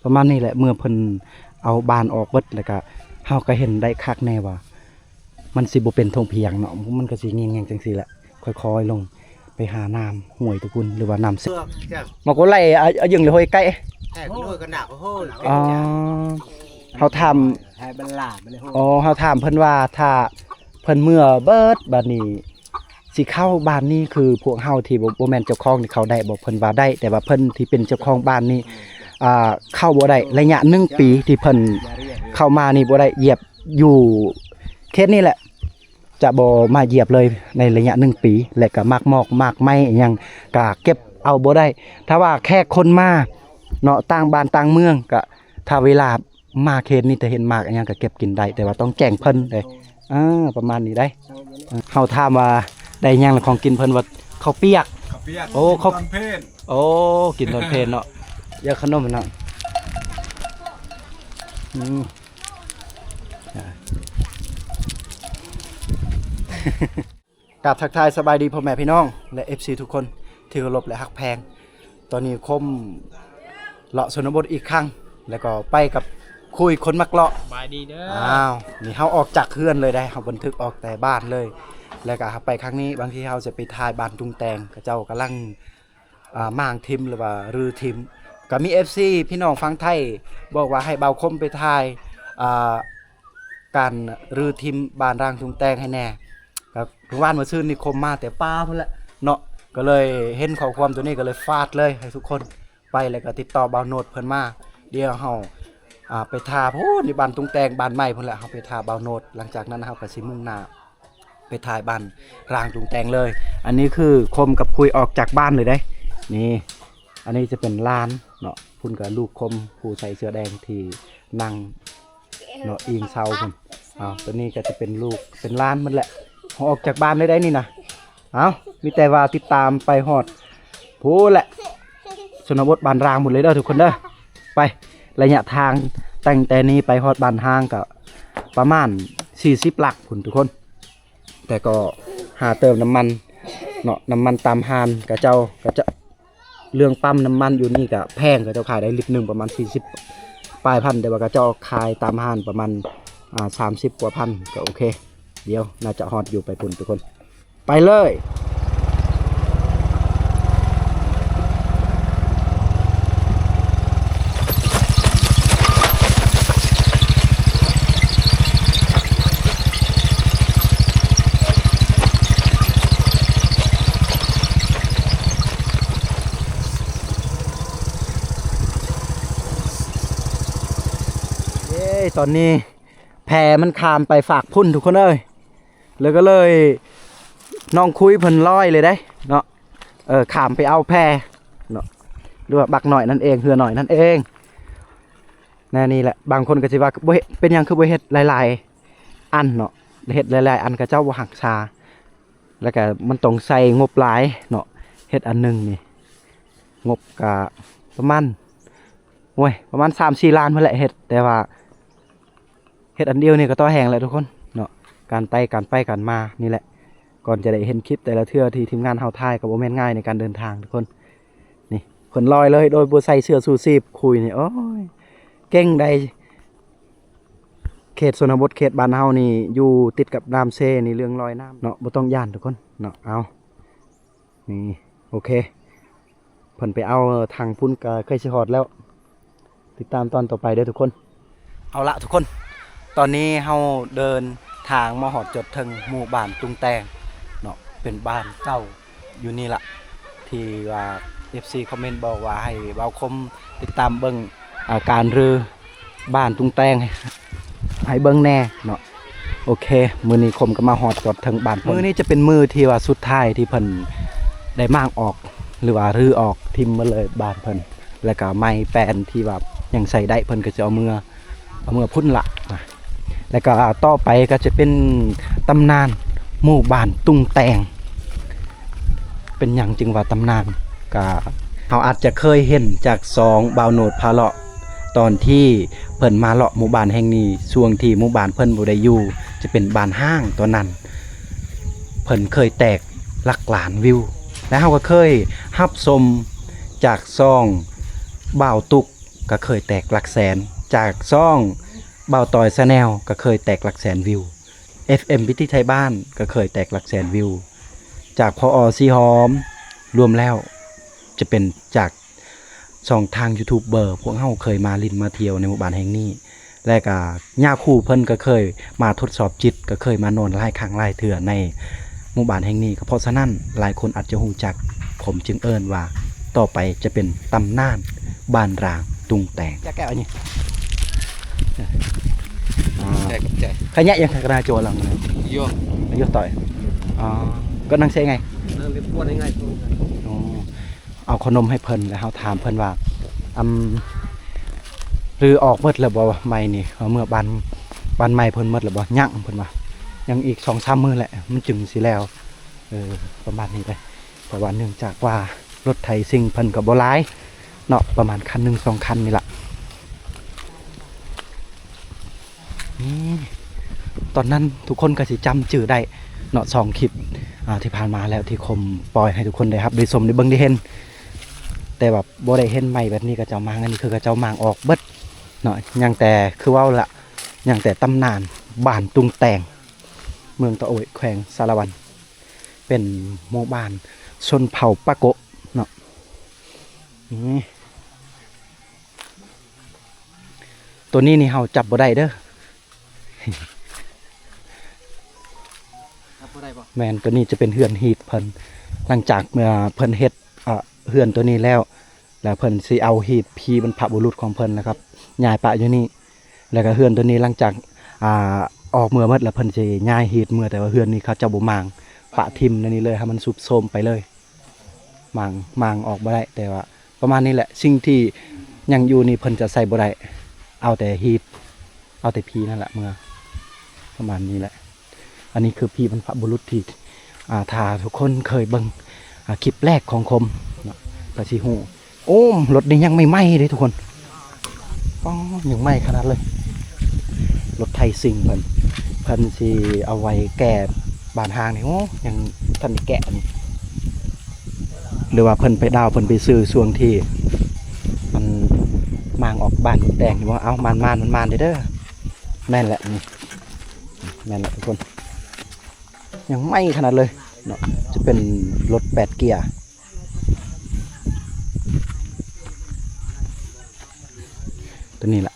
ປະມານນີ້ແຫຼະ ເມື່ອເພິ່ນເອົາບ້ານອອກເບິດ ແລ້ວກະເຮົາກະເຫັນໄດ້ຄັກແນ່ວ່າ ມັນຊິບໍ່ເປັນທົ່ງພຽງເນາະ ມັນກະຊິແງ່ງໆ ຈັ່ງຊີ້ແຫຼະ ຄ່ອຍໆ ລົງໄປຫານ້ຳຫ້ວຍຕະພຸ້ນ ຫຼືວ່ານ້ຳເຊ ມາໂກໄລ ອາ ອາຍຶງເລີຍຫ້ວຍໄກ່ ເຮົາຖາມ ເຮົາຖາມເພິ່ນວ່າ ຖ້າເພິ່ນເມືອເບິດບາດນີ້ ຊິເຂົ້າບ້ານນີ້ ຄືພວກເຮົາທີ່ບໍ່ ບໍ່ແມ່ນເຈົ້າຂອງນີ້ເຂົ້າໄດ້ບໍ່? ເພິ່ນວ່າໄດ້ ແຕ່ວ່າເພິ່ນທີ່ເປັນເຈົ້າຂອງບ້ານນີ້ ອ່າ ເຂົ້າບໍ່ໄດ້ ໄລຍະໜຶ່ງປີທີ່ເພິ່ນເຂົ້າມານີ້ບໍ່ໄດ້ຢຽບຢູ່ເຂດນີ້ແຫຼະ ຈະບໍ່ມາຢຽບເລີຍໃນໄລຍະໜຶ່ງປີ ແລະກະໝາກໝອກໝາກໄມ້ອີ່ຫຍັງກະເກັບເອົາບໍ່ໄດ້ ຖ້າວ່າແຂກຄົນມາເນາະ ຕ່າງບ້ານຕ່າງເມືອງ ກະຖ້າເວລາ ມາເຂດນີ້ ແຕ່ເຫັນໝາກອີ່ຫຍັງກະເກັບກິນໄດ້ ແຕ່ວ່າຕ້ອງແຈ້ງເພິ່ນເດ້ ເອີ ປະມານນີ້ໄດ໋ ເຮົາຖາມວ່າໄດ້ຫຍັງລະຂອງກິນ ເພິ່ນວ່າເຂົ້າປຽກ ເຂົ້າປຽກ ໂອ້ ເຂົ້າ ກິນຕອນເພນ ໂອ້ ກິນຕອນເພນເນາະ ຢາກຂະໜົມເນາະ ອືມ ອ່າ ກາບທັກທາຍສະບາຍດີພໍ່ແມ່ພີ່ນ້ອງ ແລະ ເອຟຊີ ທຸກຄົນທີ່ເຄົາລົບ ແລະ ຮັກແພງ. ຕອນນີ້ຄົມເລາະຊົນນະບົດອີກຄັ້ງ ແລ້ວກໍໄປກັບຄຸຍຄົນມັກເລາະ ສະບາຍດີເດີ. ອ້າວ ນີ້ເຮົາອອກຈາກເຮືອນເລີຍໄດ໋ ເຮົາບັນທຶກອອກແຕ່ບ້ານເລີຍ ແລ້ວກໍເຮົາໄປຄັ້ງນີ້ ບາງທີເຮົາຈະໄປຖ່າຍບ້ານຕຸງແຕງ ເຂົາເຈົ້າກຳລັງ ອ່າ ມ້າງຖິ້ມ ຫຼືວ່າຮື້ຖິ້ມ ກໍມີເອຟຊີພີ່ນ້ອງຝັ່ງໄທບອກວ່າໃຫ້ບ່າວຄົມໄປຖ່າຍ ອ່າ ການຮື້ຖິ້ມບ້ານຮ້າງຕຸງແຕງໃຫ້ແດ່ ກໍມື້ວານມື້ຊືນນີ້ຄົມມາແຕ່ປ່າພຸ້ນແຫຼະເນາະ ກໍເລີຍເຫັນຂໍ້ຄວາມໂຕນີ້ ກໍເລີຍຝາກເລີຍໃຫ້ທຸກຄົນໄປ ແລ້ວກໍຕິດຕໍ່ບ່າວໂນດເພິ່ນມາ ດຽວເຮົາ ອ່າ ໄປຖ້າພຸ້ນຢູ່ບ້ານຕຸງແຕງ ບ້ານໃໝ່ພຸ້ນແຫຼະ ເຮົາໄປຖ້າບ່າວໂນດ ຫຼັງຈາກນັ້ນເຮົາກໍຊິມຸ່ງໜ້າ ໄປຖ່າຍບ້ານຮ້າງຕຸງແຕງເລີຍ. ອັນນີ້ຄືຄົມກັບຄຸຍອອກຈາກບ້ານເລີຍເດ້. ນີ້ ອັນນີ້ຈະເປັນຫຼານເນາະ, ພຸ້ນກໍລູກຄົມຜູ້ໃສ່ເສື້ອແດງທີ່ນັ່ງເນາະ ອີງເຊົາພຸ້ນ. ເອົາ ຕົວນີ້ກໍຈະເປັນລູກ ເປັນຫຼານໝົດແຫຼະ. ເຮົາອອກຈາກບ້ານເລີຍໄດ໋ນີ້ນະ. ເອົາ ມີແຕ່ວ່າຕິດຕາມໄປຮອດພຸ້ນແຫຼະ ຊົນນະບົດບ້ານຮ້າງໝົດເລີຍເດີທຸກຄົນເດີ. ໄປ ໄລຍະທາງຕັ້ງແຕ່ນີ້ໄປຮອດບ້ານຮ້າງກໍປະມານສີ່ສິບຫຼັກພຸ້ນທຸກຄົນ. ແຕ່ກໍຫາເຕີມນ້ຳມັນເນາະ, ນ້ຳມັນຕາມຮ້ານເຂົາເຈົ້າ ເຂົາເຈົ້າ ເລື່ອງປ້ຳນ້ຳມັນຢູ່ນີ້ກໍແພງ, ເຂົາເຈົ້າຂາຍໄດ້ລິດໜຶ່ງປະມານສີ່ສິບປາຍພັນ, ແຕ່ວ່າເຂົາເຈົ້າຂາຍຕາມຮ້ານປະມານ ອ່າ ສາມສິບກວ່າພັນ ກໍໂອເຄ. ດຽວໜ້າຈະຮອດຢູ່ ໄປພຸ້ນທຸກຄົນ. ໄປເລີຍ. ເຢ້ ຕອນນີ້ແພມັນຂ້າມໄປຟາກພຸ້ນທຸກຄົນເອີຍ. ແລ້ວກໍເລີຍນ້ອງຄຸຍເພິ່ນລອຍເລີຍເດ້ເນາະ, ເອີ ຂ້າມໄປເອົາແພເນາະ ຫຼືວ່າບັກນ້ອຍນັ້ນເອງ ເຮືອນ້ອຍນັ້ນເອງ. ແນວນີ້ແຫຼະ ບາງຄົນກໍຊິວ່າ ບໍ່ເຮັດ ເປັນຫຍັງຄືບໍ່ເຮັດຫຼາຍໆອັນເນາະ, ເຮັດຫຼາຍໆອັນເຂົາເຈົ້າບໍ່ຮັກສາ ແລ້ວກໍມັນຕ້ອງໃຊ້ງົບຫຼາຍເນາະ. ເຮັດອັນໜຶ່ງນີ້ ງົບກໍປະມານ ໂອ້ຍ ປະມານສາມສີ່ລ້ານພຸ້ນແຫຼະເຮັດ, ແຕ່ວ່າ ເຮັດອັນດຽວນີ້ກໍຕໍ່ແຮງແຫຼະທຸກຄົນເນາະ. ການໄປ ການໄປ ການມານີ້ແຫຼະ. ກ່ອນຈະໄດ້ເຫັນຄລິບແຕ່ລະເທື່ອທີ່ທີມງານເຮົາຖ່າຍ ກໍບໍ່ແມ່ນງ່າຍໃນການເດີນທາງທຸກຄົນ. ນີ້ ເພິ່ນລອຍເລີຍໂດຍບໍ່ໃສ່ເສື້ອຊູຊີບ. ຄຸຍນີ້ ໂອ້ຍ ເກັ່ງໃດ໋. ເຂດຊົນນະບົດ ເຂດບ້ານເຮົານີ້ຢູ່ຕິດກັບນ້ຳເຊ ໃນເລື່ອງລອຍນ້ຳເນາະ, ບໍ່ຕ້ອງຢ້ານທຸກຄົນເນາະ. ເອົາ ນີ້ ໂອເຄ ເພິ່ນໄປເອົາທາງພຸ້ນ ກໍໃກ້ຊິຮອດແລ້ວ. ຕິດຕາມຕອນຕໍ່ໄປເດີທຸກຄົນ. ເອົາລະທຸກຄົນ, ຕອນນີ້ເຮົາເດີນທາງມາຮອດຈົດເຖິງໝູ່ບ້ານຕຸງແຕງເນາະ, ເປັນບ້ານເກົ່າຢູ່ນີ້ລະ ທີ່ວ່າເອັຟຊີຄອມເມັນບອກວ່າໃຫ້ບ່າວຄົມຕິດຕາມເບິ່ງ ອາ ການຮື້ ບ້ານຕຸງແຕງໃຫ້ເບິ່ງແດ່ເນາະ. ໂອເຄ ມື້ນີ້ຄົມກໍມາຮອດຈອດເຖິງບ້ານເພິ່ນ. ມື້ນີ້ຈະເປັນມື້ທີ່ວ່າສຸດທ້າຍທີ່ເພິ່ນໄດ້ມ້າງອອກ ຫຼືວ່າຮື້ອອກຖິ້ມໝົດເລີຍບ້ານເພິ່ນ, ແລ້ວກໍໄມ້ແປ້ນທີ່ວ່າຍັງໃຊ້ໄດ້ ເພິ່ນກໍຈະເອົາເມືອ ເອົາເມືອພຸ້ນລະນະ. ແລ້ວກໍຕໍ່ໄປກໍຈະເປັນຕຳນານໝູ່ບ້ານຕຸງແຕງ. ເປັນຫຍັງຈຶ່ງວ່າຕຳນານ? ກະເຮົາອາດຈະເຄີຍເຫັນຈາກຊ່ອງບ່າວໂນດພາເລາະ ຕອນທີ່ເພິ່ນມາເລາະໝູ່ບ້ານແຫ່ງນີ້ ຊ່ວງທີ່ໝູ່ບ້ານເພິ່ນບໍ່ໄດ້ຢູ່ ຈະເປັນບ້ານຮ້າງຕອນນັ້ນ ເພິ່ນເຄີຍແຕກຫຼັກລ້ານວິວ ແລະ ເຮົາກໍເຄີຍຮັບຊົມຈາກຊ່ອງບ່າວຕຸກ ກໍເຄີຍແຕກຫຼັກແສນ, ຈາກຊ່ອງບ່າວຕ້ອຍ Channel ກໍເຄີຍແຕກຫຼັກແສນວິວ, ເອັຟເອັມ ວິຖີໄທບ້ານກໍເຄີຍແຕກຫຼັກແສນວິວ, ຈາກ ພອ ສີຫອມ, ລວມແລ້ວຈະເປັນຈາກ ຊ່ອງທາງຢູທູບເບີ ພວກເຮົາເຄີຍມາຫຼິ້ນມາທ່ຽວໃນໝູ່ບ້ານແຫ່ງນີ້ ແລະກະຍາຄູເພິ່ນກໍເຄີຍມາທົດສອບຈິດ, ກໍເຄີຍມານອນຫຼາຍຄັ້ງຫຼາຍເທື່ອໃນໝູ່ບ້ານແຫ່ງນີ້. ກໍເພາະສະນັ້ນ ຫຼາຍຄົນອາດຈະຮູ້ຈັກ, ຜົມຈຶ່ງເອີ້ນວ່າ ຕໍ່ໄປຈະເປັນຕຳນານບ້ານຮ້າງຕຸງແຕງ. ຈະແກ້ວອັນນີ້ ຂະຍະຍັງຂະນາໂຈລັງ Yo, ອາຍຸຕໍ່ຍ ອໍ ກໍນັ່ງເຊໄງ ອໍ ເອົາຂະໜົມໃຫ້ເພິ່ນ ແລ້ວເຮົາຖາມເພິ່ນວ່າ ອຳ ຫຼືອອກໝົດແລ້ວບໍ່ໄມ້ນີ້? ເມື່ອບ້ານ ບ້ານໃໝ່ເພິ່ນໝົດແລ້ວບໍ່? ຍັງ ເພິ່ນວ່າ ຍັງອີກສອງສາມມື້ແຫຼະ ມັນຈຶ່ງຊິແລ້ວ. ເອີ ປະມານນີ້ເດ້ ເພາະວ່າເນື່ອງຈາກວ່າລົດໄຖຊິງເພິ່ນກໍບໍ່ຫຼາຍເນາະ ປະມານຄັນໜຶ່ງສອງຄັນນີ້ລະ. ນີ້ ຕອນນັ້ນທຸກຄົນກໍຊິຈຳຈື່ໄດ້ເນາະ ສອງຄລິບ ອ່າ ທີ່ຜ່ານມາແລ້ວ ທີ່ຄົມປ່ອຍໃຫ້ທຸກຄົນໄດ້ຮັບໄດ້ຊົມໄດ້ເບິ່ງໄດ້ເຫັນ. ແຕ່ວ່າບໍ່ໄດ້ເຫັນໄມ້ແບບນີ້ ເຂົາເຈົ້າມ້າງ ອັນນີ້ຄືເຂົາເຈົ້າມ້າງອອກເບິດເນາະ. ຍັງແຕ່ ຄືເວົ້າລະ ຍັງແຕ່ຕຳນານບ້ານຕຸງແຕງ ເມືອງຕະໂອ້ຍ ແຂວງສາລະວັນ ເປັນໝູ່ບ້ານຊົນເຜົ່າປາໂກະເນາະ. ນີ້ ຕົວນີ້ນີ້ເຮົາຈັບບໍ່ໄດ້ເດີ. ຈັບບໍ່ໄດ້ບໍ່? ແມ່ນ, ຕົວນີ້ຈະເປັນເຮືອນຮີດເພິ່ນ. ຫຼັງຈາກ ເມື່ອເພິ່ນເຮັດ ເອີ ເຮືອນຕົວນີ້ແລ້ວ ແລ້ວເພິ່ນຊິເອົາຮີດຜີບັນພະບຸລຸດຂອງເພິ່ນນະຄັບ ຍ້າຍປະຢູ່ນີ້. ແລ້ວກໍເຮືອນຕົວນີ້ຫຼັງຈາກ ອ່າ ອອກເມືອໝົດແລ້ວ ເພິ່ນຊິຍ້າຍຮີດເມືອ, ແຕ່ວ່າເຮືອນນີ້ເຂົາເຈົ້າບໍ່ມ້າງ ປະຖິ້ມໃນນີ້ເລີຍ ໃຫ້ມັນຊຸດໂຊມໄປເລີຍ. ມ້າງ ມ້າງອອກບໍ່ໄດ້ ແຕ່ວ່າ ປະມານນີ້ແຫຼະ ສິ່ງທີ່ຍັງຢູ່ນີ້ເພິ່ນຈະໃຊ້ບໍ່ໄດ້ ເອົາແຕ່ຮີດ ເອົາແຕ່ຜີນັ້ນແຫຼະເມືອ ປະມານນີ້ແຫຼະ. ອັນນີ້ຄືຜີບັນພະບຸລຸດທີ່ ອ່າ ຖ້າທຸກຄົນເຄີຍເບິ່ງ ອ່າ ຄລິບແລກຂອງຄົມເນາະ ກໍຊິຮູ້. ໂອ້ ລົດນີ້ຍັງໃໝ່ໆເດ້ທຸກຄົນ. ອໍ ຍັງໃໝ່ຂະໜາດເລີຍ ລົດໄຖຊິງເພິ່ນ ເພິ່ນຊິເອົາໄວ້ແກ່ບ້ານຮ້າງນີ້. ໂອ້ ຍັງທັນໄດ້ແກະນີ້ ຫຼືວ່າເພິ່ນໄປດາວ ເພິ່ນໄປຊື້ຊ່ວງທີ່ມັນມ້າງອອກບ້ານແດງນີ້ບໍ່? ເອົາ ມ່ານໆ ມ່ານໆເດີ້. ແມ່ນແຫຼະ ນີ້ ແມ່ນແຫຼະທຸກຄົນ ຍັງໃໝ່ຂະໜາດເລີຍເນາະ ຈະເປັນລົດແປດເກຍ. ຕົວນີ້ລະ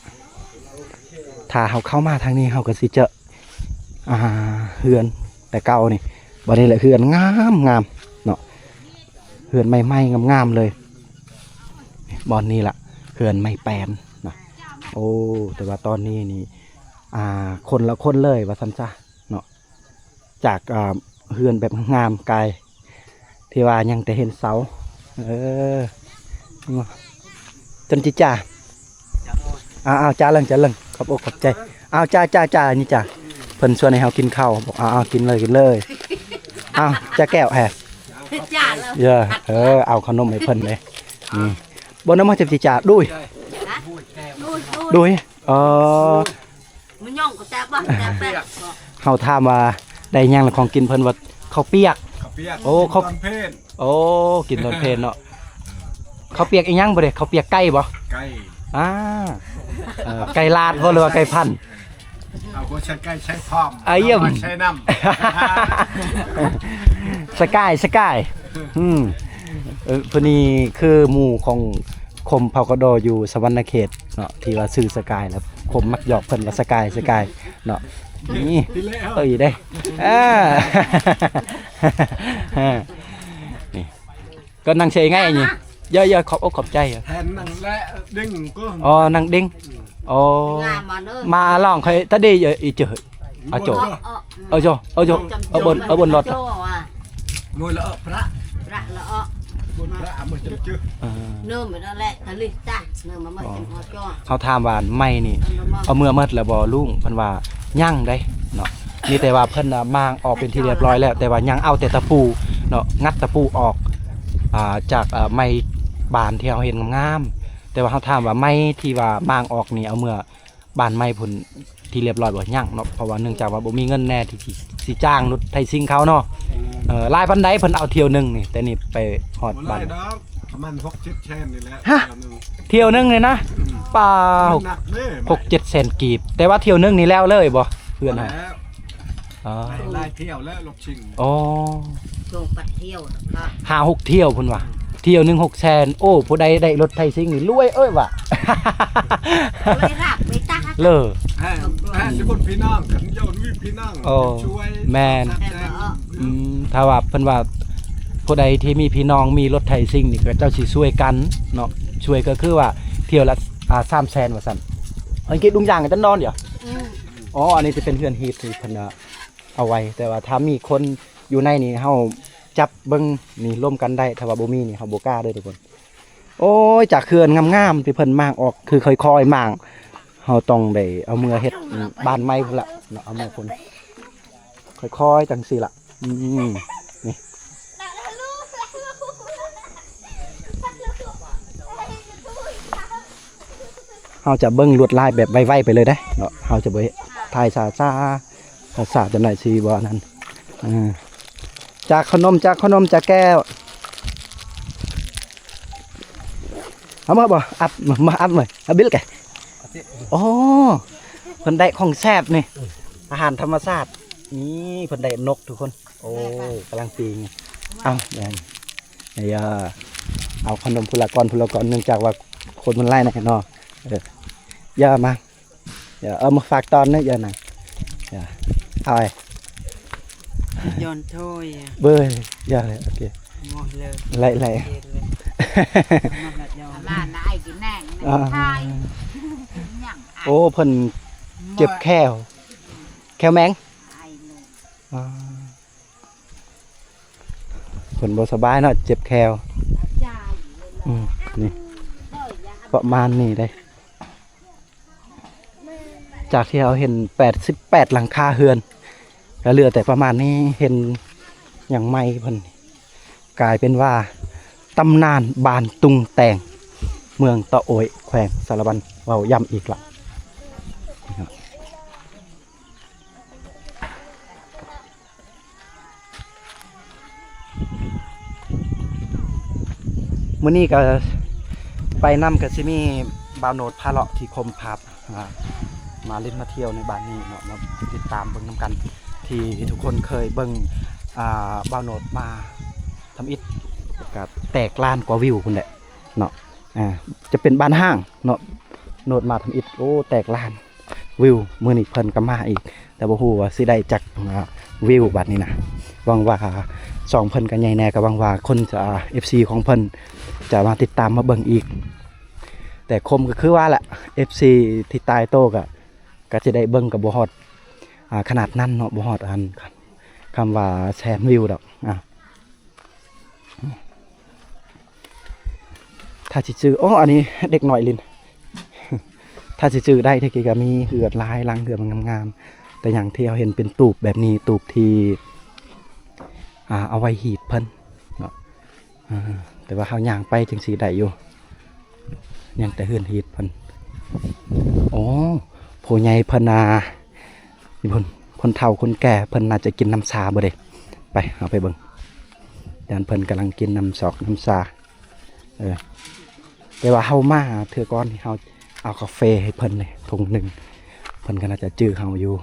ຖ້າເຮົາເຂົ້າມາທາງນີ້ ເຮົາກໍຊິເຈີ ອ່າ ເຮືອນແຕ່ເກົ່ານີ້. ບ່ອນນີ້ແຫຼະເຮືອນງາມໆເນາະ ເຮືອນໃໝ່ໆງາມໆເລີຍ. ບ່ອນນີ້ລະເຮືອນໄມ້ແປ້ນນະ. ໂອ້ ແຕ່ວ່າຕອນນີ້ນີ້ ອ່າ ຄົນລະຄົນເລີຍວ່າຊັ້ນຊະເນາະ. ຈາກ ອ່າ ເຮືອນແບບງາມກາຍ ທີ່ວ່າຍັງແຕ່ເຫັນເສົາ. ເອີ ຈັນຈິຈາ ອ້າວ ຈ້າເລິງ ຈ້າເລິງ ຂອບອົກຂອບໃຈ. ອ້າວ ຈ້າ ຈ້າ ຈ້າ ນີ້ຈ້າ ເພິ່ນຊວນໃຫ້ເຮົາກິນເຂົ້າ ບອກ ອ້າວ ກິນເລີຍ ກິນເລີຍ. ອ້າວ ຈ້າແກ້ວແຮ ຈ້າເລີຍ ເອີ ເອົາຂະໜົມໃຫ້ເພິ່ນເດ້. ນີ້ ບໍ່ນຳມາຈັບຈິຈາ ດຸຍ ດຸຍ ເອີ ມັນຍ່ອງກໍແຕກບໍ່ ແຕກແປກ. ເຮົາຖາມວ່າໄດ້ຫຍັງລະຂອງກິນ ເພິ່ນວ່າເຂົ້າປຽກ. ເຂົ້າປຽກ ໂອ້ ເຂົ້າ ກິນຕອນເພນ. ໂອ້ ກິນຕອນເພນເນາະ. ເຂົ້າປຽກອີຫຍັງບໍ່ເດ້? ເຂົ້າປຽກໄກ່ບໍ່? ໄກ່ ອ່າ ເອີ ໄກ່ລາດບໍ່ ຫຼືວ່າໄກ່ພັນ? ເອົາຫົວໃສ່ໄກ່ໃສ່ພ້ອມ ອາ ຢ້ຽມ ເອົາໃສ່ນ້ຳ ສະກາຍ ສະກາຍ. ອືມ ເອີ ຜູ້ນີ້ຄືໝູ່ຂອງຄົມເຜົ່າກະດໍຢູ່ສະຫວັນນະເຂດເນາະ ທີ່ວ່າຊື່ສະກາຍ ແລ້ວຄົມມັກຫຍອກເພິ່ນວ່າສະກາຍ ສະກາຍເນາະ. ນີ້ ເອີຍເດ້ ອ່າ ນີ້ ກໍນັ່ງເສຍງ່າຍນີ້ ເຢີໆ ຂອບອົກຂອບໃຈ. ແທນນັ່ງແລະດິງກໍ ອໍ ນັ່ງດິງ ອໍ ງາມມາເນີ ມາລອງຄ່ອຍຕະເດ ອີເຈີ ອາໂຈ ເອີ ເອີໂຈ ເອີ ເອີບົນ ເອີບົນລົດ ໂຈ ອ່ະ ມວຍລະເອີພະ ພະລະເອີບົນພະ ອາມວຍຈຳຈື່ ເອີ ເນີມນັ້ນແຫຼະ ທະລິຕາ ເນີມມາເມືອ ອໍ ຈຳໂຈ. ເຮົາຖາມວ່າໄມ້ນີ້ເອົາເມືອໝົດແລ້ວບໍ່ລຸງ? ເພິ່ນວ່າຍັງເດ້ເນາະ ມີແຕ່ວ່າເພິ່ນນະມ້າງອອກເປັນທີ່ລຽບຮ້ອຍແລ້ວ ແຕ່ວ່າຍັງເອົາແຕ່ຕະປູເນາະ ງັດຕະປູອອກ ອ່າ ຈາກ ເອີ ໄມ້ບານທີ່ເຮົາເຫັນງາມໆ. ແຕ່ວ່າເຮົາຖາມວ່າໄມ້ທີ່ວ່າມ້າງອອກນີ້ເອົາເມືອ ບ້ານໃໝ່ພຸ້ນທີ່ລຽບຮ້ອຍບໍ່? ຍັງເນາະ ເພາະວ່າເນື່ອງຈາກວ່າບໍ່ມີເງິນແດ່ທີ່ ທີ່ຊິຈ້າງລົດໄຖຊິງເຂົາເນາະ. ເອີ ຫຼາຍປານໃດເພິ່ນເອົາທ່ຽວໜຶ່ງນີ້ ແຕ່ນີ້ໄປຮອດບ້ານ? ບໍ່ຫຼາຍດອກ ມັນຫົກເຈັດແສນນີ້ແຫຼະ ຮະ ຖ້ຽວໜຶ່ງ ຖ້ຽວໜຶ່ງນີ້ນະ ອືມ ປາ ມັນໜັກເດ້ ຫົກເຈັດແສນກີບ ແຕ່ວ່າຖ້ຽວໜຶ່ງນີ້ແລ້ວເລີຍບໍ່ ເຮືອນຫັ້ນ? ແລ້ວ ອໍ ຫຼາຍໆຖ້ຽວແລ້ວລົດຊິງ ອໍ ໂຕປັດຖ້ຽວນະ ຫ້າຫົກຖ້ຽວພຸ້ນວ່າ ຖ້ຽວໜຶ່ງຫົກແສນ ໂອ້ ຜູ້ໃດໄດ້ລົດໄຖຊິງນີ້ລວຍເອີຍວ່າ ໄປຮັບໄປຕາ ເລີ ແມ່ນ ແມ່ນ ຊິຄົນພີ່ນ້ອງກັນ ເຈົ້າມີພີ່ນ້ອງ ໂອ້ ຊ່ວຍ ແມ່ນ ແມ່ນບໍ່? ອືມ ຖ້າວ່າເພິ່ນວ່າຜູ້ໃດທີ່ມີພີ່ນ້ອງມີລົດໄຖຊິງນີ້ ເຂົາເຈົ້າຊິຊ່ວຍກັນເນາະ ຊ່ວຍກໍຄືວ່າຖ້ຽວລະ ອ່າ ສາມແສນວ່າຊັ້ນ ອັນກິດດຸງຢາງກັນນອນດຽວ ອືມ ອໍ ອັນນີ້ຈະເປັນເຮືອນຮີດທີ່ເພິ່ນ ເອົາໄວ້ ແຕ່ວ່າຖ້າມີຄົນຢູ່ໃນນີ້ ເຮົາຈັບເບິ່ງນີ້ ລົມກັນໄດ້ ຖ້າວ່າບໍ່ມີນີ້ ເຮົາບໍ່ກ້າເດີທຸກຄົນ. ໂອ້ຍ ຈາກເຮືອນງາມໆທີ່ເພິ່ນມ້າງອອກ ຄືຄ່ອຍໆມ້າງ ເຮົາຕ້ອງໄດ້ເອົາເມືອເຮັດ ອືມ ບ້ານໃໝ່ພຸ້ນລະເນາະ ເອົາເມືອພຸ້ນ ຄ່ອຍໆ ຈັ່ງຊີ້ລະ ອືມ ນີ້ ເຮົາຈະເບິ່ງລວດລາຍແບບໄວໆໄປເລີຍເດ້ເນາະ ເຮົາຈະບໍ່ຖ່າຍຊ້າໆ ຊ້າໆ ຈັ່ງໃດຊິບໍ່ອັນນັ້ນ ເອີ ຈາກຂະໜົມ ຈາກຂະໜົມ ຈາກແກ້ວ ເອົາມາບໍ່ ອັບ ມາອັບມາ ອັບບິລແກ ໂອ້ ເພິ່ນໄດ້ຂອງແຊບນີ້ ອາຫານທຳມະຊາດ ນີ້ເພິ່ນໄດ້ນົກທຸກຄົນ ໂອ້ ກຳລັງປີ້ງ ເອົາ ແມ່ນ ເອີ ເອົາຂະໜົມຜູ້ລະກ້ອນ ຜູ້ລະກ້ອນ ເນື່ອງຈາກວ່າຄົນມັນຫຼາຍແນ່ເນາະ ເອີ ຢ່າມາ ເອີ ເອົາມາຝາກຕອນນະ ຢ່ານະ ຢ່າ ເອົາໄວ້ ຍ້ອນໂທຍ ເບີ ຢ່າເລີຍ ໂອເຄ ໝົດເລີຍ ໄລ່ໆ ເຈັບເລີຍ ມານະໄອ້ກິນແໜງ ອ່າ ຂາຍ ຫຍັງ ໂອ້ ເພິ່ນເຈັບແຂ້ວ ແຂ້ວແມງ ອ່າ ເພິ່ນບໍ່ສະບາຍເນາະ ເຈັບແຂ້ວ ອືມ ນີ້ ປະມານນີ້ເດ້ ຈາກທີ່ເຮົາເຫັນແປດສິບແປດຫຼັງຄາເຮືອນ ກໍເຫຼືອແຕ່ປະມານນີ້ ເຫັນຫຍັງໃໝ່ເພິ່ນ ກາຍເປັນວ່າຕຳນານບ້ານຕຸງແຕງ ເມືອງຕະໂອ້ຍ ແຂວງສາລະວັນ ເວົ້າຢ້ຳອີກລະ. ມື້ນີ້ກໍໄປນຳ ກໍຊິມີບ່າວໂນດພາເລາະທີ່ຄົມພາບ ອ່າ ມາຫຼິ້ນມາທ່ຽວໃນບ້ານນີ້ເນາະ ມາຕິດຕາມເບິ່ງນຳກັນ ທີ່ທຸກຄົນເຄີຍເບິ່ງ ອ່າ ບ່າວໂນດມາທຳອິດ ກໍແຕກລ້ານກວ່າວິວພຸ້ນແຫຼະເນາະ ອ່າ ຈະເປັນບ້ານຮ້າງເນາະ ໂນດມາທຳອິດ ໂອ້ ແຕກລ້ານ ວິວ ມື້ນີ້ເພິ່ນກໍມາອີກ ແຕ່ບໍ່ຮູ້ວ່າຊິໄດ້ຈັກ ອ່າ ວິວບາດນີ້ນະ. ຫວັງວ່າຊ່ອງເພິ່ນກໍໃຫຍ່ແດ່ ກໍຫວັງວ່າຄົນຈະ ເອັຟຊີ ຂອງເພິ່ນຈະມາຕິດຕາມມາເບິ່ງອີກ. ແຕ່ຄົມກໍຄືວ່າລະ ເອັຟຊີ ທີ່ຕາຍໂຕກໍ ກໍຊິໄດ້ເບິ່ງກໍບໍ່ຮອດ ອ່າ ຂະໜາດນັ້ນເນາະ ບໍ່ຮອດອັນ ຄຳວ່າແສນວິວດອກ ອ່າ. ຖ້າຊິຈື່ ໂອ້ ອັນນີ້ເດັກນ້ອຍຫຼິ້ນ ຖ້າຊິຈື່ໄດ້ແທ້ກໍມີເຮືອນຫຼາຍຫຼັງ ເຮືອນງາມໆ ແຕ່ຫຍັງທີ່ເຮົາເຫັນເປັນຕູບແບບນີ້ ຕູບທີ່ ອ່າ ເອົາໄວ້ຮີດເພິ່ນເນາະ ອ່າ ແຕ່ວ່າເຮົາຍ່າງໄປຈັ່ງຊິໄດ້ຢູ່ ຍັງແຕ່ເຮືອນຮີດເພິ່ນ ໂອ້ ຜູ້ໃຫຍ່ເພິ່ນນະ ນີ້ເພິ່ນ ຄົນເຖົ້າຄົນແກ່ເພິ່ນໜ້າຈະກິນນ້ຳຊາບໍ່ເດ ໄປ ເຮົາໄປເບິ່ງ ຢ້ານເພິ່ນກຳລັງກິນນ້ຳຊອກນ້ຳຊາ ເອີ ແຕ່ວ່າເຮົາມາເທື່ອກ່ອນນີ້ ເຮົາເອົາກາເຟໃຫ້ເພິ່ນເລີຍຖົງໜຶ່ງ ເພິ່ນກໍໜ້າຈະຈື່ເຮົາຢູ່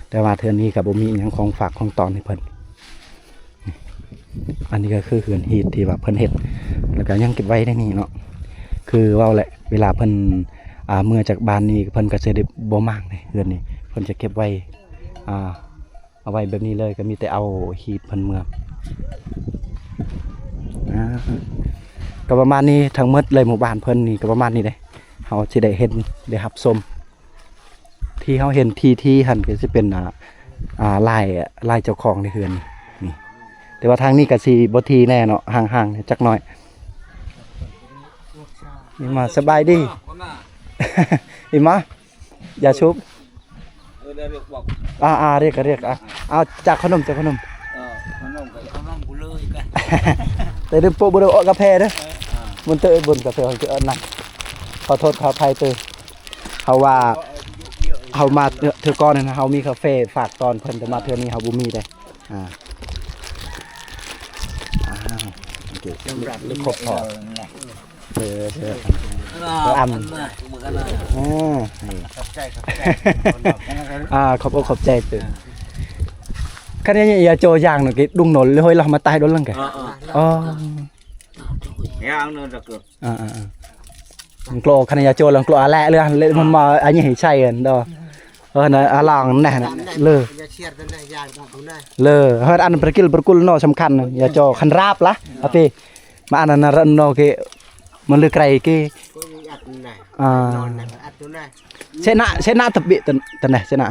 ແຕ່ວ່າເທື່ອນີ້ກໍບໍ່ມີຫຍັງຂອງຝາກຂອງຕ້ອນໃຫ້ເພິ່ນ. ອັນນີ້ກໍຄືເຮືອນຮີດທີ່ວ່າເພິ່ນເຮັດ ແລ້ວກໍຍັງເກັບໄວ້ໃນນີ້ເນາະ ຄືເວົ້າແຫຼະ ເວລາເພິ່ນ ອ່າ ເມືອຈາກບ້ານນີ້ ເພິ່ນກໍຈະໄດ້ບໍ່ມ້າງເດ້ ເຮືອນນີ້ ເພິ່ນຈະເກັບໄວ້ ອ່າ ເອົາໄວ້ແບບນີ້ເລີຍ ກໍມີແຕ່ເອົາຮີດເພິ່ນເມືອ ອ່າ ກໍປະມານນີ້ທັງໝົດເລີຍ ໝູ່ບ້ານເພິ່ນນີ້ກໍປະມານນີ້ເດ້ ເຮົາຊິໄດ້ເຫັນໄດ້ຮັບຊົມ ທີ່ເຮົາເຫັນຖີ່ໆຫັ້ນກໍຊິເປັນ ອ່າ ອ່າ ຫຼາຍ ຫຼາຍເຈົ້າຂອງໃນເຮືອນນີ້ ແຕ່ວ່າທາງນີ້ກໍຊິບໍ່ຖີ່ແນ່ເນາະ ຫ່າງໆຈັກໜ້ອຍ ອີ່ມາ ສະບາຍດີ ອີ່ມາ ຢາສູບ ເອີ ໄດ້ຮຽກບອກ ອ່າໆ ຮຽກກໍຮຽກ ອ່າ ເອົາ ຈາກຂະໜົມ ຈາກຂະໜົມ ເອີ ຂະໜົມກໍຂະໜົມກູເລີຍກະ ແຕ່ເດີໂປະບໍ່ໄດ້ເອົາກາແຟເດີ ເອີ ມັນເຕີບົນກາແຟເຮົາຈະເອົານຳ ຂໍໂທດຂໍອະໄພເຕີ ເຮົາວ່າ ເຮົາມາເທື່ອກ່ອນຫັ້ນ ເຮົາມີກາເຟຝາກຕ້ອນເພິ່ນ ແຕ່ມາເທື່ອນີ້ເຮົາບໍ່ມີເດ້ ອ່າ ອ້າວ ເກ ຄົບພໍ ເອີ ເອີ ອຳ ເອີ ຂອບໃຈ ຂອບໃຈ ອ່າ ຂອບອົກຂອບໃຈເຕີ ຄັນຍາໂຈຢ່າງໜຶ່ງກິ ດຸງໂນນເລີຍ ເຮີ້ຍ ລາວມາຕາຍດົນຫຼັງກະ ເອີ ເອີ ອໍ ຢ່າງໜຶ່ງ ອ່າໆໆ ມັນໂກລະຄັນຍາໂຈລະ ໂກລະອາແລະເລີຍ ເລີຍມັນມາອັນນີ້ໃຫ້ໃຊ້ກັນດອກ ເອີ ນະ ອາລາງແນ່ນະ ເລີ ເລີ ເຮີດອັນປະກິລປະກຸລເນາະ ສຳຄັນ ຍາໂຈຄັນລາບລະ ອາຕິ ມາອັນນັ້ນນະ ເນາະ ເກ ມັນເລີໄກເກ ອ່າ ເຊນະ ເຊນະຕະບິ ຕະແນ ເຊນະ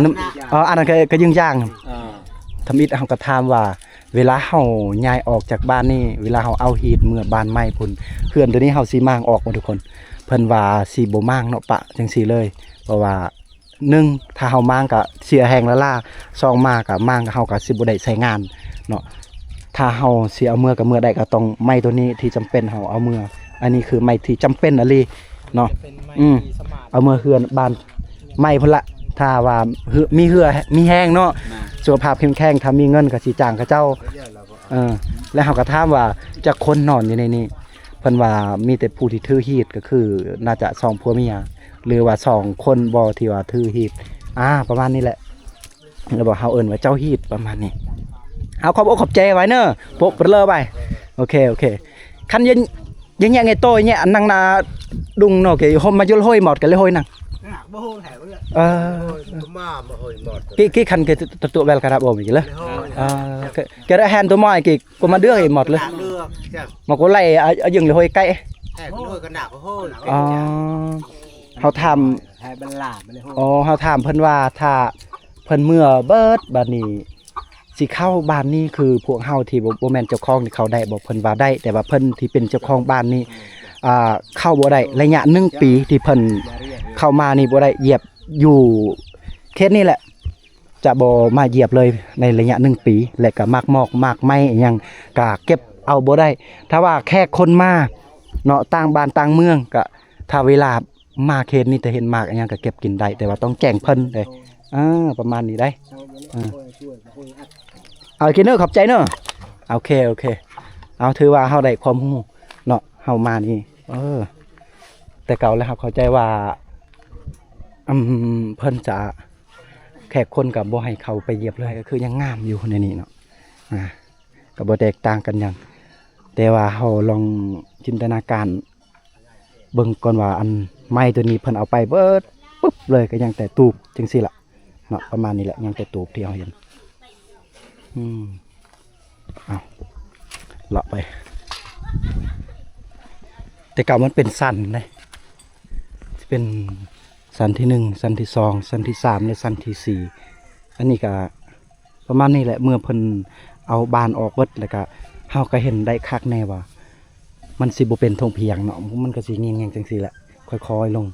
ນຳ ເອີ ອັນນັ້ນກະ ກະຢືງຢາງ ເອີ ທຳອິດເຮົາກະຖາມວ່າ ເວລາເຮົາຍ້າຍອອກຈາກບ້ານນີ້ ເວລາເຮົາເອົາຮີດເມືອບ້ານໃໝ່ພຸ້ນ ເຮືອນໂຕນີ້ເຮົາຊິມ້າງອອກບໍ່ທຸກຄົນ? ເພິ່ນວ່າຊິບໍ່ມ້າງເນາະ ປະຈັ່ງຊີ້ເລີຍ ເພາະວ່າ ໜຶ່ງ ຖ້າເຮົາມ້າງກະເສຍແຮງລ້າໆ ສອງ ມາກະມ້າງເຮົາກະຊິບໍ່ໄດ້ໃຊ້ງານເນາະ ຖ້າເຮົາຊິເອົາເມືອກະເມືອໄດ້ ກະຕ້ອງໄມ້ໂຕນີ້ທີ່ຈຳເປັນເຮົາເອົາເມືອ ອັນນີ້ຄືໄມ້ທີ່ຈຳເປັນອີ່ຫຼີເນາະ ອືມ ເອົາເມືອເຮືອນບ້ານໃໝ່ພຸ້ນລະ ຖ້າວ່າມີເຫື່ອມີແຮງເນາະ ສຸຂະພາບເຂັ້ມແຂງ ຖ້າມີເງິນກະຊິຈ້າງເຂົາເຈົ້າ ເອີ ແລ້ວເຮົາກະຖາມວ່າຈັກຄົນນອນຢູ່ໃນນີ້ ເພິ່ນວ່າມີແຕ່ຜູ້ທີ່ຖືຮີດ ກະຄືໜ້າຈະສອງຜົວເມຍ ຫຼືວ່າສອງຄົນບໍ່ ທີ່ວ່າຖືຮີດ ອ່າ ປະມານນີ້ແຫຼະ ແລ້ວບອກເຮົາເອີ້ນວ່າເຈົ້າຮີດ ປະມານນີ້ ເອົາ ຂອບອົກຂອບໃຈໄວ້ເນີ ໂປະເປີເລີໄວ້ ໂອເຄ ໂອເຄ ຄັນ ຢາແຍະ ໂຕ ແຍະ ອັນນັ່ງນາ ດຸງເນາະ ເກ ໂຮມມາຢູ່ ໂຮຍໝົດ ກະເລີຍໂຮຍນັ່ງ ເອີ ມາ ມາໂຮຍໝົດ ເກ ເກ ຄັນ ເກ ຕະຕຸແວລກະດັບໂອມອີກເລີຍ ເອີ ເກ ເກ ແຮນໂຕມອຍ ເກ ກະມາເດືອກອີກໝົດເລີຍ ມາກະໄລ່ ອາ ອາຍຶງເລີຍໂຮຍໄກ ອໍ ເຮົາຖາມ ອໍ ເຮົາຖາມເພິ່ນວ່າ ຖ້າເພິ່ນເມືອເບິດບາດນີ້ ຊິເຂົ້າບ້ານນີ້ ຄືພວກເຮົາທີ່ບໍ່ ບໍ່ແມ່ນເຈົ້າຂອງນີ້ເຂົ້າໄດ້ບໍ່? ເພິ່ນວ່າໄດ້ ແຕ່ວ່າເພິ່ນທີ່ເປັນເຈົ້າຂອງບ້ານນີ້ ອ່າ ເຂົ້າບໍ່ໄດ້ ໄລຍະໜຶ່ງປີທີ່ເພິ່ນເຂົ້າມານີ້ບໍ່ໄດ້ຢຽບຢູ່ເຂດນີ້ແຫຼະ ຈະບໍ່ມາຢຽບເລີຍໃນໄລຍະໜຶ່ງປີ ແລະກະໝາກໝອກໝາກໄມ້ອີ່ຫຍັງກະເກັບເອົາບໍ່ໄດ້ ຖ້າວ່າແຂກຄົນມາເນາະ ຕ່າງບ້ານຕ່າງເມືອງ ກະຖ້າເວລາ ມາເຂດນີ້ ແຕ່ເຫັນໝາກອີ່ຫຍັງກະເກັບກິນໄດ້ ແຕ່ວ່າຕ້ອງແຈ້ງເພິ່ນເດ້ ເອີ ປະມານນີ້ໄດ໋ ເອີ ເອົາ ໂອເຄເນີ ຂອບໃຈເນີ ໂອເຄ ໂອເຄ ເອົາ ຖືວ່າເຮົາໄດ້ຄວາມຮູ້ເນາະ ເຮົາມານີ້ ເອີ ແຕ່ເກົ່າແລ້ວເຮົາເຂົ້າໃຈວ່າ ອືມ ເພິ່ນຈະ ແຂກຄົນກະບໍ່ໃຫ້ເຂົ້າໄປຢຽບເລີຍ ກະຄືຍັງງາມຢູ່ໃນນີ້ເນາະ ອ່າ ກະບໍ່ແຕກຕ່າງກັນຫຍັງ ແຕ່ວ່າເຮົາລອງຈິນຕະນາການ ເບິ່ງກ່ອນວ່າ ອັນໄມ້ໂຕນີ້ເພິ່ນເອົາໄປເບິດປຶບເລີຍ ກະຍັງແຕ່ຕູບຈັ່ງຊີ້ລະເນາະ ປະມານນີ້ແຫຼະ ຍັງແຕ່ຕູບທີ່ເຮົາເຫັນ ອືມ ເອົາ ເລາະໄປ ແຕ່ເກົ່າມັນເປັນສັນເດ້ ເປັນສັນທີໜຶ່ງ ສັນທີສອງ ສັນທີສາມ ແລະ ສັນທີສີ່ ອັນນີ້ກະ ປະມານນີ້ແຫຼະ ເມື່ອເພິ່ນເອົາບ້ານອອກເບິດ ແລ້ວກະເຮົາກະເຫັນໄດ້ຄັກແນ່ວ່າ ມັນຊິບໍ່ເປັນທົ່ງພຽງເນາະ ມັນກະຊິແງ່ງໆ ຈັ່ງຊີ້ແຫຼະ ຄ່ອຍໆລົງ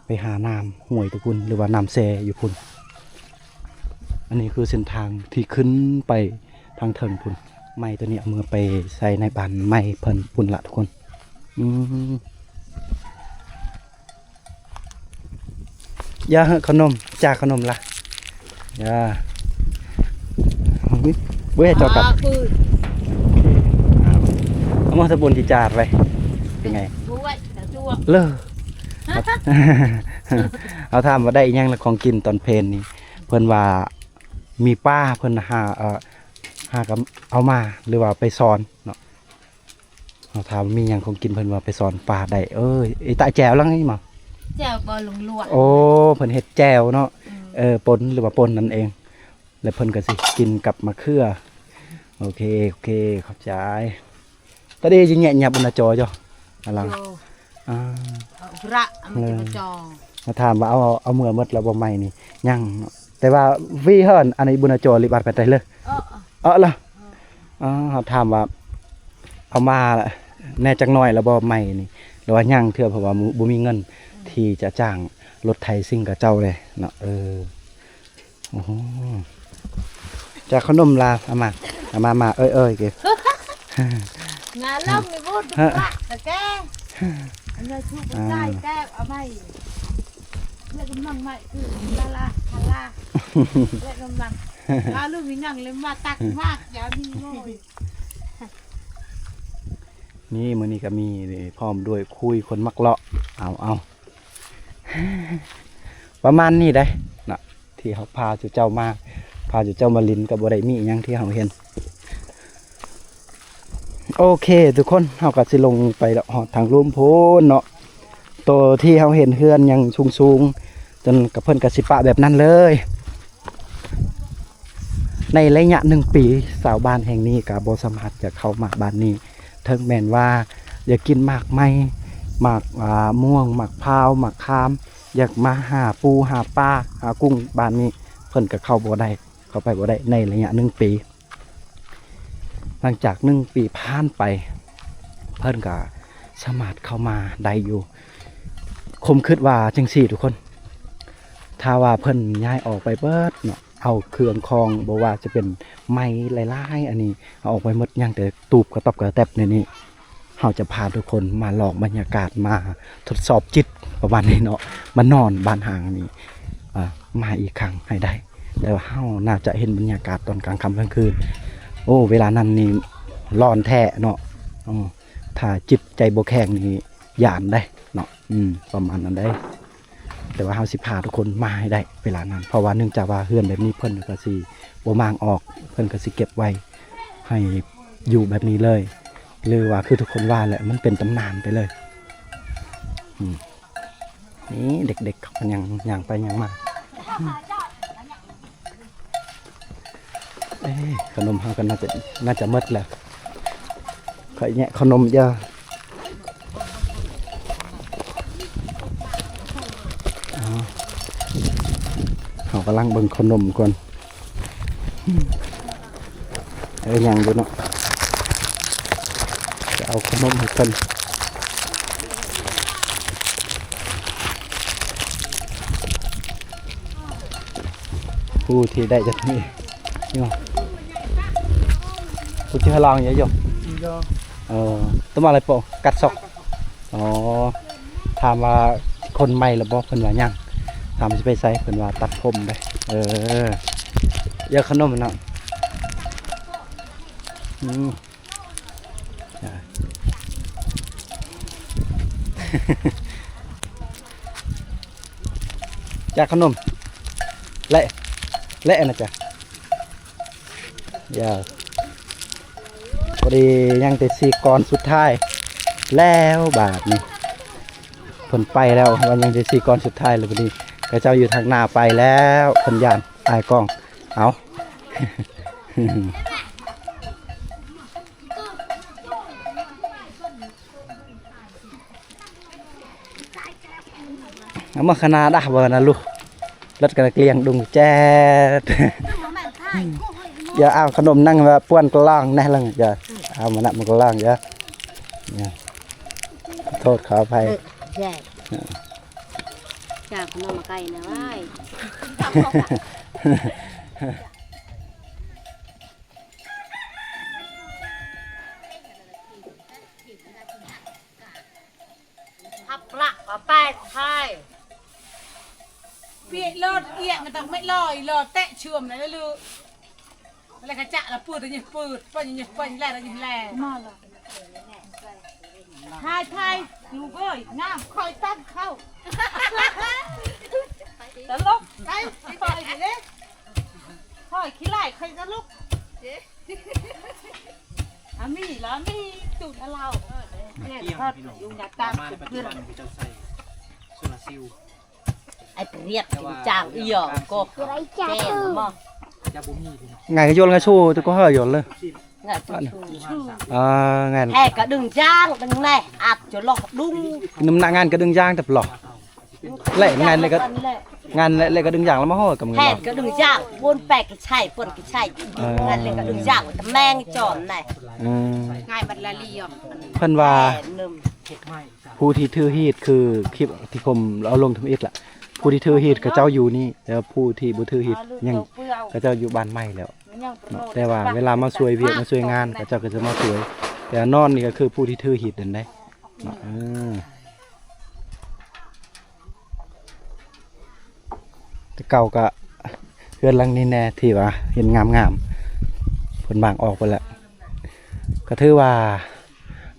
ໄປຫານ້ຳຫ້ວຍໂຕພຸ້ນ ຫຼືວ່ານ້ຳແຊ່ຢູ່ພຸ້ນ ອັນນີ້ຄືເສັ້ນທາງທີ່ຂຶ້ນໄປທາງເທິງພຸ້ນ ໄມ້ໂຕນີ້ເອົາເມືອໄປໃສ່ໃນບ້ານໃໝ່ເພິ່ນພຸ້ນລະທຸກຄົນ ອືມ. ຢ່າເຫາະຂະໜົມ ຈາກຂະໜົມລະ ຢ່າ ເວີຍ ເຈົ້າກັບ ອາ ເອົາມາຕະບຸນທີ່ຈາດໄວ້ ເປັນໄງ ເລີ ເຮົາຖາມວ່າໄດ້ອີ່ຫຍັງລະຂອງກິນຕອນເພນນີ້ ເພິ່ນວ່າມີປາ ເພິ່ນຫາ ເອີ ຫາກະເອົາມາ ຫຼືວ່າໄປສອນເນາະ. ເຮົາຖາມວ່າມີຫຍັງຂອງກິນ ເພິ່ນວ່າໄປສອນປາໄດ້ ເອີ ອີຕາແຈ່ວຫຼັງນີ້ມາ ແຈ່ວບໍ່ ລວກໆ ໂອ້ ເພິ່ນເຮັດແຈ່ວເນາະ ອືມ ເອີ ປົ່ນ ຫຼືວ່າປົ່ນນັ້ນເອງ ແລ້ວເພິ່ນກະຊິກິນກັບມະເຂືອ ໂອເຄ ໂອເຄ ຂອບໃຈ ຕາເດຈິແຍະຫຍັບອັນນະຈໍ ອາລັງ ໂຈ ອ່າ ເອົາກະ ເອີ ມາຖາມວ່າເອົາ ເອົາເມືອໝົດແລ້ວບໍ່ໄມ້ນີ້ ຍັງເນາະ ແຕ່ວ່າວີເຮີນ ອັນນີ້ບຸນນະຈໍລິບາດໄປໄດ້ເລີຍ ເອີ ເອີລະ ອ່າ ເຮົາຖາມວ່າເອົາມາແດ່ຈັກໜ້ອຍລະບໍ່ໄມ້ນີ້ ລະວ່າຍັງເທື່ອ ເພາະວ່າບໍ່ມີເງິນທີ່ຈະຈ້າງລົດໄຖຊິງກະເຈົ້າເດ້ເນາະ ເອີ ໂອ້ໂຫ ຈາກຂະໜົມລາວ ເອົາມາ ເອົາມາ ມາ ເອີຍໆ ເກ ງາລຳມີບຸດ ຮະ ຕະແກ ອັນນີ້ຊຸກໃສ່ແກ້ວ ເອົາໄມ້ ແລະກຳລັງໄມ້ຄືລາລາ ຄາລາ ແລະກຳລັງ ລາວລືມອີ່ຫຍັງເລີຍ ມາຕັກໝາກ ຢາມີໂມຍ ນີ້ ມື້ນີ້ກໍມີ ນີ້ ພ້ອມດ້ວຍຄຸຍຄົນມັກເລາະ ເອົາ ເອົາ ປະມານນີ້ເດ້ເນາະ ທີ່ເຮົາພາສູ່ເຈົ້າມາ ພາສູ່ເຈົ້າມາຫຼິ້ນ ກໍບໍ່ໄດ້ມີອີ່ຫຍັງທີ່ເຮົາເຫັນ. ໂອເຄທຸກຄົນ ເຮົາກໍຊິລົງໄປເລາະຮອດທາງລຸ່ມພຸ້ນເນາະ ໂຕທີ່ເຮົາເຫັນເຮືອນຫຍັງສູງໆ ຈົນກະເພິ່ນກະຊິປະແບບນັ້ນເລີຍ. ໃນໄລຍະໜຶ່ງປີ ຊາວບ້ານແຫ່ງນີ້ກະບໍ່ສາມາດຈະເຂົ້າມາບ້ານນີ້ ເຖິງແມ່ນວ່າຢາກກິນໝາກໄມ້ ໝາກ ອ່າ ມ່ວງ ໝາກພ້າວ ໝາກຂາມ ຢາກມາຫາປູ ຫາປາ ຫາກຸ້ງ ບ້ານນີ້ເພິ່ນກະເຂົ້າບໍ່ໄດ້ ເຂົ້າໄປບໍ່ໄດ້ໃນໄລຍະໜຶ່ງປີ. ຫຼັງຈາກໜຶ່ງປີຜ່ານໄປ ເພິ່ນກະສາມາດເຂົ້າມາໄດ້ຢູ່. ຄົມຄິດວ່າຈັ່ງຊີ້ທຸກຄົນ ຖ້າວ່າເພິ່ນຍ້າຍອອກໄປເບິດເນາະ ເອົາເຄື່ອງຂອງ ບໍ່ວ່າຈະເປັນໄມ້ຫຼາຍໆ ອັນນີ້ເອົາອອກໄປໝົດ ຍັງແຕ່ຕູບກະຕອບກະແຕັບໃນນີ້ ເຮົາຈະພາທຸກຄົນມາລອງບັນຍາກາດ ມາທົດສອບຈິດປະມານນີ້ເນາະ ມານອນບ້ານຮ້າງນີ້ ເອີ ມາອີກຄັ້ງໃຫ້ໄດ້ ແຕ່ວ່າເຮົາໜ້າຈະເຫັນບັນຍາກາດຕອນກາງຄ່ຳກາງຄືນ. ໂອ້ ເວລານັ້ນນີ້ຫຼອນແທ້ເນາະ ເອີ ຖ້າຈິດໃຈບໍ່ແຂງນີ້ຢ້ານເດ້ເນາະ ອືມ ປະມານນັ້ນເດ້. ແຕ່ວ່າເຮົາຊິພາທຸກຄົນມາໃຫ້ໄດ້ເວລານັ້ນ ເພາະວ່າເນື່ອງຈາກວ່າເຮືອນແບບນີ້ເພິ່ນກະຊິບໍ່ມ້າງອອກ ເພິ່ນກະຊິເກັບໄວ້ໃຫ້ຢູ່ແບບນີ້ເລີຍ ຫຼືວ່າຄືທຸກຄົນວ່າແຫຼະ ມັນເປັນຕຳນານໄປເລີຍ. ອືມ ນີ້ເດັກໆ ເຂົາກະຍັງຍ່າງໄປຍ່າງມາ. ເອີ ຂະໜົມເຮົາກໍໜ້າຈະ ໜ້າຈະໝົດແລ້ວ ຂ້ອຍແຍະຂະໜົມເດີ. ເຮົາກຳລັງເບິ່ງຂະໜົມກ່ອນ ເອີ ຍັງຢູ່ເນາະ ຈະເອົາຂະໜົມໃຫ້ເພິ່ນ. ຜູ້ທີ່ໄດ້ຈາກນີ້ເນາະ ຜູ້ທີ່ຮະລອງຢູ່ຢູ່ ເອີ ຕະມາໄລໂປ ກັດຊອກ ອໍ ຖາມວ່າຄົນໃໝ່ລະບໍ່ ເພິ່ນວ່າຍັງ ຖາມຊິໄປໃສ ເພິ່ນວ່າຕັດຜົມເດ້ ເອີ ຢາກຂະໜົມເນາະ ອືມ. ຈາກຂະໜົມ ແລະ ແລະ ອັນນັ້ນຈ້ະ ຢ່າ ພໍດີຍັງແຕ່ສີ່ກ້ອນສຸດທ້າຍແລ້ວ ບາດນີ້ເພິ່ນໄປແລ້ວ ວ່າຍັງແຕ່ສີ່ກ້ອນສຸດທ້າຍ ແລ້ວພໍດີເຂົາເຈົ້າຢູ່ທາງໜ້າໄປແລ້ວ ເພິ່ນຢ້ານ ອ້າຍກ້ອງ ເອົາ ເອົາມາຂະໜາດດາເບິ່ງນະລູກ ລົດກະກຽງດຸງແຈດ ຢ່າເອົາຂະໜົມນັ່ງວ່າປ່ວນກະລອງແນ່ລະ ຢ່າເອົາມານະມັນກະລອງ ຢ່າ ໂທດ ຂໍອະໄພ ເອີ ຈາກນຳມາໄກນະເວີຍ ຮັບລະວ່າແປດໄທ ເປະໂລດ ອຽກມັນຕ້ອງໄມ່ລອຍ ລອແຕະຊວມນະລູກ ແລ້ວກະຈະລະປືດ ຍືດ ປືດ ປະຍືດ ຍືດ ແລ່ ຍືດ ແລ່ ມາລະ ຖ່າຍ ຖ່າຍ ລູກເອີຍ ງາມ ຄ່ອຍຕັ້ງເຂົ້າ ຕະຫຼົກ ໄປ ຄ່ອຍເດ້ ຄ່ອຍຂີ້ລ້າຍ ຄ່ອຍຕະຫຼົກ ອາມີລະ ມີຕູນອາລາວ ແມ່ນ ຢູ່ນາຕາ ເປັນເພື່ອນ ໂຊລາເຊວ ໄອ້ປຽດກິນຈາງອີ່ຫຍັງກໍແກ່ນະໝໍ ງານກະຍົນງານຊູ ແຕ່ກໍເຮີຍົນເລີຍ ງານ ອ່າ ງານແທ້ກະດຶງຈາງ ດຶງແນ່ ອາດຈະລອກດຸງ ນ້ຳໜັກງານກະດຶງຈາງແຕ່ປະຫຼໍ ແລະ ງານເລັກກະ ງານເລັກກະດຶງຈາງລະມາເຮີກັບງານແທ້ກະດຶງຈາງ ວົນແປກກະໃຊ້ ປ່ນກະໃຊ້ ເອີ ງານເລັກກະດຶງຈາງ ຕຳແໜ່ງຈອນແນ່ ອືມ ງາຍບັດລະລີ ເພິ່ນວ່າ ຜູ້ທີ່ຖືຮີດ ຄືຄລິບທີ່ຜົມເອົາລົງທຳອິດລະ ຜູ້ທີ່ຖືຮີດເຂົາເຈົ້າຢູ່ນີ້ ແຕ່ວ່າຜູ້ທີ່ບໍ່ຖືຮີດຍັງ ເຂົາເຈົ້າຢູ່ບ້ານໃໝ່ແລ້ວເນາະ ແຕ່ວ່າເວລາມາຊ່ວຍວຽກມາຊ່ວຍງານ ເຂົາເຈົ້າກໍຈະມາຊ່ວຍ ແຕ່ນອນນີ້ກໍຄືຜູ້ທີ່ຖືຮີດນັ້ນເດ້ເນາະ ເອີ ແຕ່ເກົ່າກະເຮືອນຫຼັງນີ້ແນ່ທີ່ວ່າເຫັນງາມໆ ເພິ່ນມ້າງອອກໄປແລ້ວ ກໍຖືວ່າ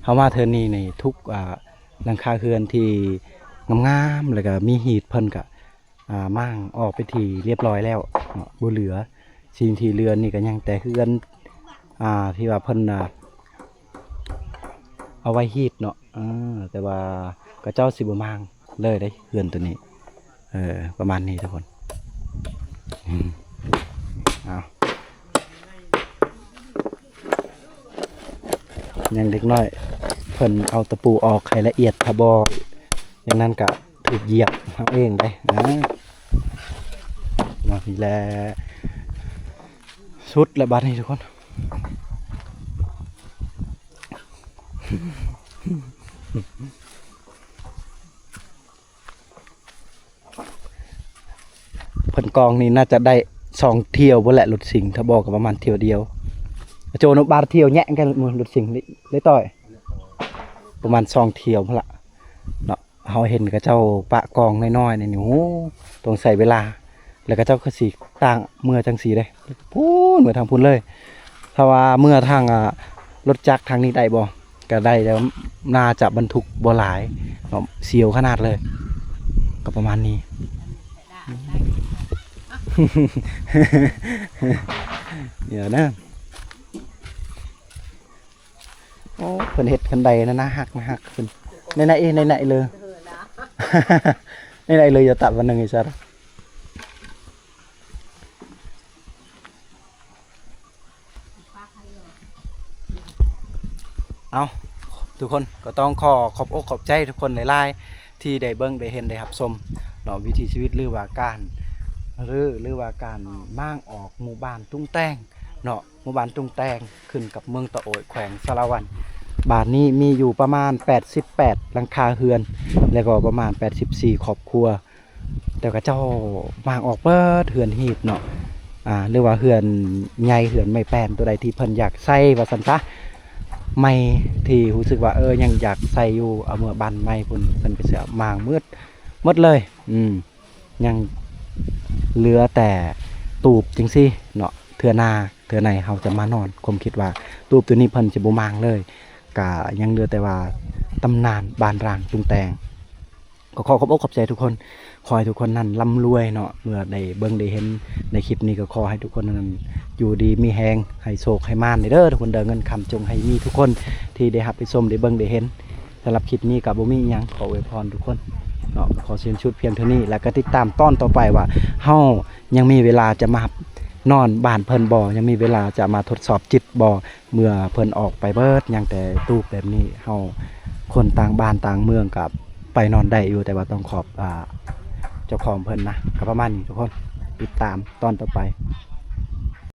ເຮົາມາເທື່ອນີ້ນີ້ ທຸກ ອ່າ ຫຼັງຄາເຮືອນທີ່ງາມໆ ແລ້ວກໍມີຮີດ ເພິ່ນກໍ ອ່າ ມ້າງອອກເປັນທີ່ລຽບຮ້ອຍແລ້ວເນາະ ບໍ່ເຫຼືອ. ສິ່ງທີ່ເຫຼືອນີ້ກໍຍັງແຕ່ເຮືອນ ອ່າ ທີ່ວ່າເພິ່ນ ອ່າ ເອົາໄວ້ຮີດເນາະ ເອີ ແຕ່ວ່າເຂົາເຈົ້າຊິບໍ່ມ້າງເລີຍເດ້ ເຮືອນໂຕນີ້. ເອີ ປະມານນີ້ທຸກຄົນ ອືມ ເອົາ ຍັງເດັກນ້ອຍ ເພິ່ນເອົາຕະປູອອກໃຫ້ລະອຽດ ຖ້າບໍ່ຢ່າງນັ້ນກະຖືກຢຽບເຮົາເອງເດ້. ອາ ມານີ້ແຫຼະ ສຸດແລ້ວບາດນີ້ທຸກຄົນ. ເພິ່ນກອງນີ້ໜ້າຈະໄດ້ສອງຖ້ຽວພຸ້ນແຫຼະ ລົດຊິງ ຖ້າບໍ່ກໍປະມານຖ້ຽວດຽວ. ໂຈນບາດຖ້ຽວແຍະກັນ ລົດຊິງ ເລີຍຕ່ອຍ ປະມານສອງຖ້ຽວພຸ້ນລະເນາະ. ເຮົາເຫັນເຂົາເຈົ້າປະກອງນ້ອຍໆ ນີ້ ໂອ້ ຕ້ອງໃຊ້ເວລາ ແລ້ວເຂົາເຈົ້າກໍຊິຕ່າງເມືອຈັ່ງຊີ້ເດ້ ພຸ້ນ ເມືອທາງພຸ້ນເລີຍ. ຖ້າວ່າເມືອທາງ ອ່າ ລົດຈັກທາງນີ້ໄດ້ບໍ່? ກໍໄດ້ ແຕ່ໜ້າຈະບັນທຸກບໍ່ຫຼາຍເນາະ ສ່ຽວຂະໜາດເລີຍ ກໍປະມານນີ້. ດຽວນະ ໂອ້ ເພິ່ນເຮັດຄັນໄດນະ ໜ້າຮັກ ໜ້າຮັກເພິ່ນ ໃນໆ ເອີ ໃນໆ ເລີຍ ໃນໆ ເລີຍ ຢ່າຕະວັນໜຶ່ງອີສາ. ເອົາ ທຸກຄົນກໍຕ້ອງຂໍຂອບອົກຂອບໃຈທຸກຄົນຫຼາຍໆ ທີ່ໄດ້ເບິ່ງໄດ້ເຫັນໄດ້ຮັບຊົມເນາະ ວິຖີຊີວິດ ຫຼືວ່າການ ຫຼື ຫຼືວ່າການມ້າງອອກໝູ່ບ້ານຕຸງແຕງເນາະ ໝູ່ບ້ານຕຸງແຕງ ຂຶ້ນກັບເມືອງຕະໂອຍ ແຂວງສາລະວັນ. ບາດນີ້ມີຢູ່ປະມານແປດສິບແປດຫຼັງຄາເຮືອນ ແລ້ວກໍປະມານແປດສິບສີ່ຄອບຄົວ. ແຕ່ເຂົາເຈົ້າມ້າງອອກເບິດເຮືອນຮີດເນາະ ອ່າ ຫຼືວ່າເຮືອນໃຫຍ່ ເຮືອນໄມ້ແປ້ນ ຕົວໃດທີ່ເພິ່ນຢາກໃຊ້ວ່າຊັ້ນຊະ ໄມ້ທີ່ຮູ້ສຶກວ່າ ເອີ ຍັງຢາກໃຊ້ຢູ່ ເອົາເມືອບ້ານໃໝ່ພຸ້ນ ເພິ່ນກໍຊິມ້າງໝົດ ໝົດເລີຍ. ອືມ ຍັງເຫຼືອແຕ່ຕູບຈັ່ງຊີ້ເນາະ ເທື່ອໜ້າເທື່ອໃນເຮົາຈະມານອນ ຄວາມຄິດວ່າຕູບຕົວນີ້ເພິ່ນຈະບໍ່ມ້າງເລີຍ ກະຍັງເຫຼືອແຕ່ວ່າຕຳນານບ້ານຮ້າງຕຸງແຕງ. ກໍຂໍຂອບອົກຂອບໃຈທຸກຄົນ ຂໍໃຫ້ທຸກຄົນນັ້ນລ່ຳລວຍເນາະ ເມື່ອໄດ້ເບິ່ງໄດ້ເຫັນໃນຄລິບນີ້ ກໍຂໍໃຫ້ທຸກຄົນນັ້ນຢູ່ດີມີແຮງ ໃຫ້ໂຊກໃຫ້ໝານເດີທຸກຄົນເດີ ເງິນຄຳຈົ່ງໃຫ້ມີທຸກຄົນທີ່ໄດ້ຮັບໄດ້ຊົມໄດ້ເບິ່ງໄດ້ເຫັນ. ສຳລັບຄລິບນີ້ກໍບໍ່ມີອີ່ຫຍັງ ຂໍອວຍພອນທຸກຄົນເນາະ ຂໍສິ້ນສຸດພຽງເທົ່ານີ້ ແລ້ວກໍຕິດຕາມຕອນຕໍ່ໄປວ່າເຮົາຍັງມີເວລາຈະມານອນບ້ານເພິ່ນບໍ່ ຍັງມີເວລາຈະມາທົດສອບຈິດບໍ່ ເມື່ອເພິ່ນອອກໄປເບິດ ຍັງແຕ່ຕູບແບບນີ້ ເຮົາຄົນຕ່າງບ້ານຕ່າງເມືອງກໍໄປນອນໄດ້ຢູ່ ແຕ່ວ່າຕ້ອງຂອບ ອ່າ ເຈົ້າຂອງເພິ່ນນະ ກໍປະມານນີ້ທຸກຄົນ ຕິດຕາມຕອນຕໍ່ໄປ.